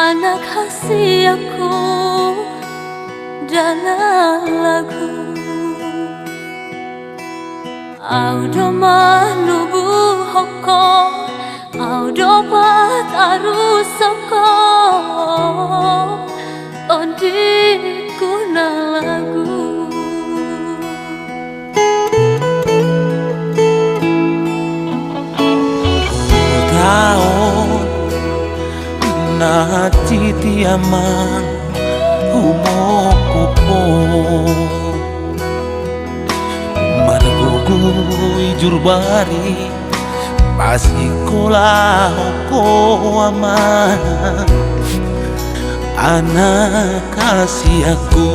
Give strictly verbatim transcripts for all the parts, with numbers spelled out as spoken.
Anak hasianku, dalan lagu. Au do manubuhon ho, au do patarushon ho tondingku na lagu. Taon na titi amang humongkop ho, margogo i jur bari, pasingkolahon ho amang anak hasianku.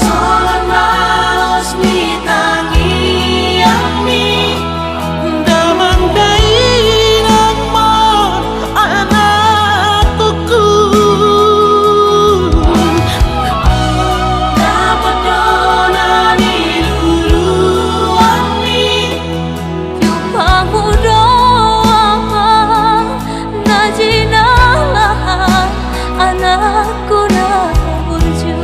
Songon malos ni tangiangmi, damang dainang ma anakku. Dapot do na niluluanmi. Jumpangmu do amang na jinalahan, anakku na burju.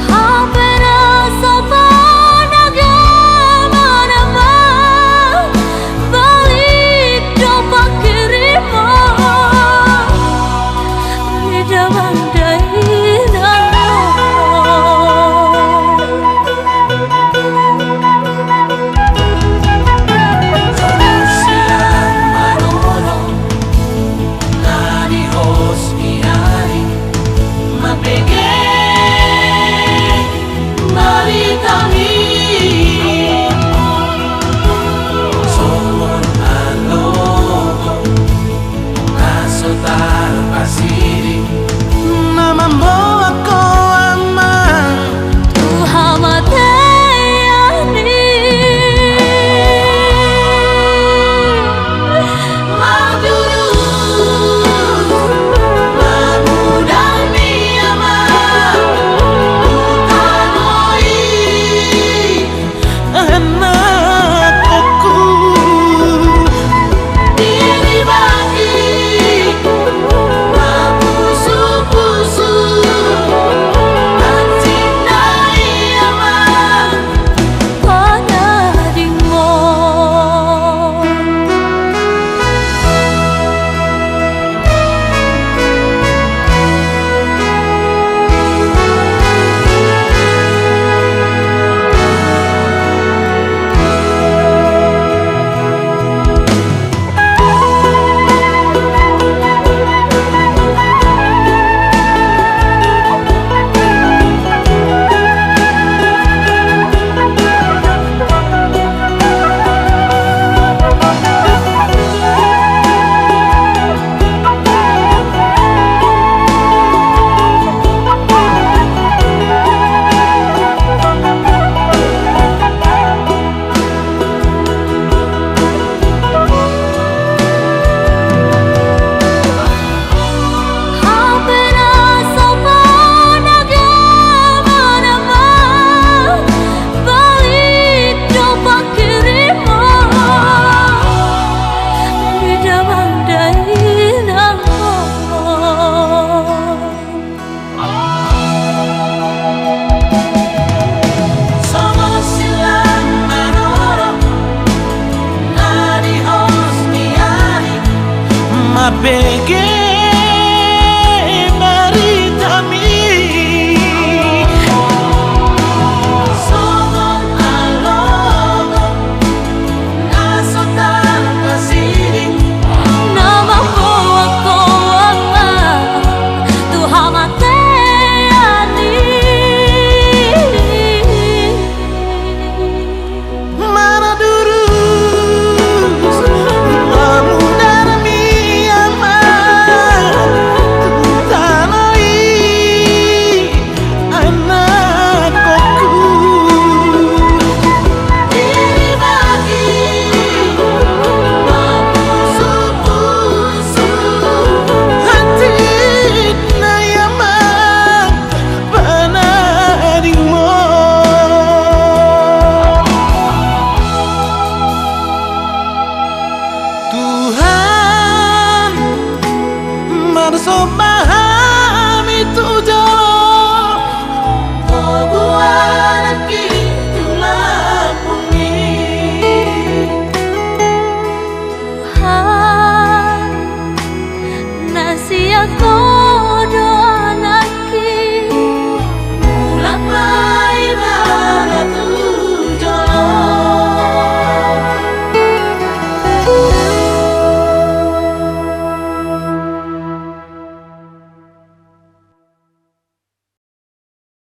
Hape na so panagama nama, balik do pangkirimon. Damang dainang. Mambege baritami, songon alogo na so tarpasiding, na mamboan ho amang tu hamatean i. Songon silang na rorop na di hos ni ari, mambege baritami. Songon alogo na so tarpasiding, na mamboan ho amang tu hamatean i. Mana durus mamudarmi amang Sombahon